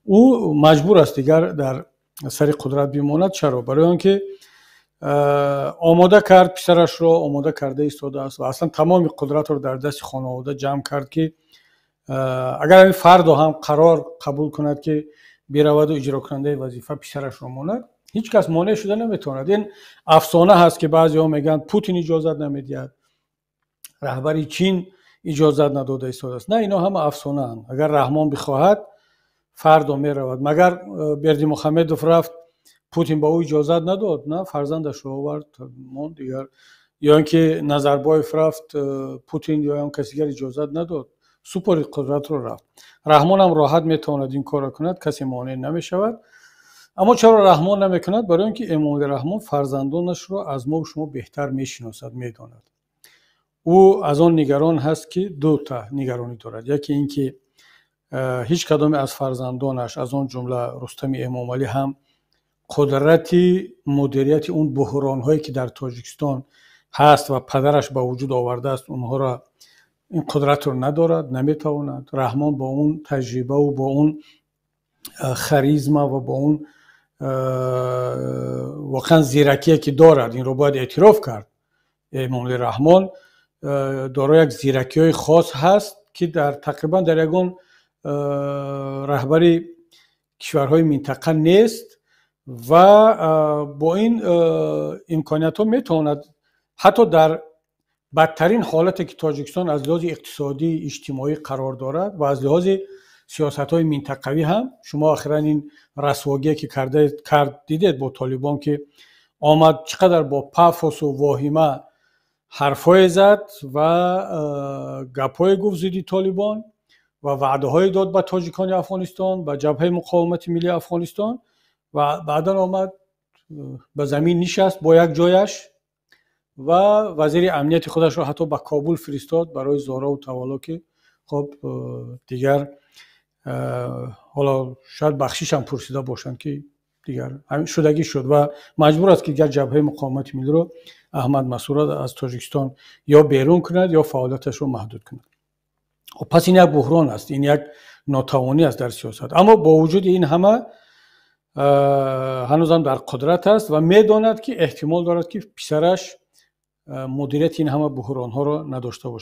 Ӯ маҷбур аст дигар дар сари қудрат бимонад. Чаро? Барои он ки омода кард писарашро, омода карда истодааст ва аслан тамоми қудратро дар дасти хонавода ҷамъ кард, ки агар ҳамин фардо ҳам қарор қабул кунад, ки бираваду иҷрокунандаи вазифа писарашро монад, ҳеҷ кас монеъ шуда наметавонад. Ин афсона ҳаст, ки баъзеҳо мегӯянд, Путин иҷозат намедиҳад, раҳбари Чин иҷозат надода истодааст. На, ино ҳама афсонаанд. Агар Раҳмон бихоҳад, фардо меравад. Магар Бердимухамедов рафт, Путин ба ӯ иҷозат надод? На, фарзандашро овард, монд дигар. Ё ин ки Назарбоев рафт, Путин ё он каси дигар иҷозат надод? Супорид қудратро, рафт. Раҳмонам роҳат метавонад ин корро кунад, касе монеъ намешавад. Аммо чаро Раҳмон намекунад? Барои он ки Эмомалӣ Раҳмон фарзандонашро аз мову шумо беҳтар мешиносад, медонад. Ӯ аз он нигарон ҳаст, ки дута нигаронӣ дорад. Яке ин ки ҳеҷ кадоме аз фарзандонаш, аз он ҷумла Рустами Эмомалӣ ҳам, қудрати мудирияти он буҳронҳое, ки дар Тоҷикистон ҳаст ва падараш ба вуҷуд овардааст, онҳоро, ин қудратро надорад, наметавонад. Раҳмон бо он таҷрибаву бо он харизма ва бо он воқеан зиракие, ки дорад, инро бояд эътироф кард, Эмомалӣ Раҳмон дорои як зиракиҳои хос ҳаст, ки дар тақрибан дар ягон раҳбари кишварҳои минтақа нест ва бо ин имкониятҳо метавонад ҳатто дар бадтарин ҳолате, ки Тоҷикистон аз лиҳози иқтисодӣ, иҷтимоӣ қарор дорад ва аз лиҳози сиёсатҳои минтақавӣ ҳам. Шумо охиран ин расвогие, ки кард, дидед бо Толибон, ки омад, чӣ қадар бо пафосу воҳима ҳарфҳое зад ва гапҳое гуфт зидди Толибон ва ваъдаҳое дод ба тоҷикони Афғонистон, ба Ҷабҳаи муқовимати миллии Афғонистон, ва баъдан омад, ба замин нишаст бо як ҷояш ва вазири амнияти худашро ҳатто ба Кобул фиристод барои зорову тавалло, ки хоб, дигар ҳоло шояд бахшишам пурсида бошанд, ки дигар шудагӣ шуд ва маҷбур аст, ки дигар Ҷабҳаи муқовимати миллиро Аҳмад Масъуд аз Тоҷикистон ё берун кунад, ё фаъолияташро маҳдуд кунад. Пас ин як буҳрон аст, ин як нотавонӣ аст дар сиёсат. Аммо бо вуҷуди ин ҳама ҳанӯзам дар қудрат аст ва медонад, ки эҳтимол дорад, ки писараш мудирияти ин ҳама буҳронҳоро надошта бошад.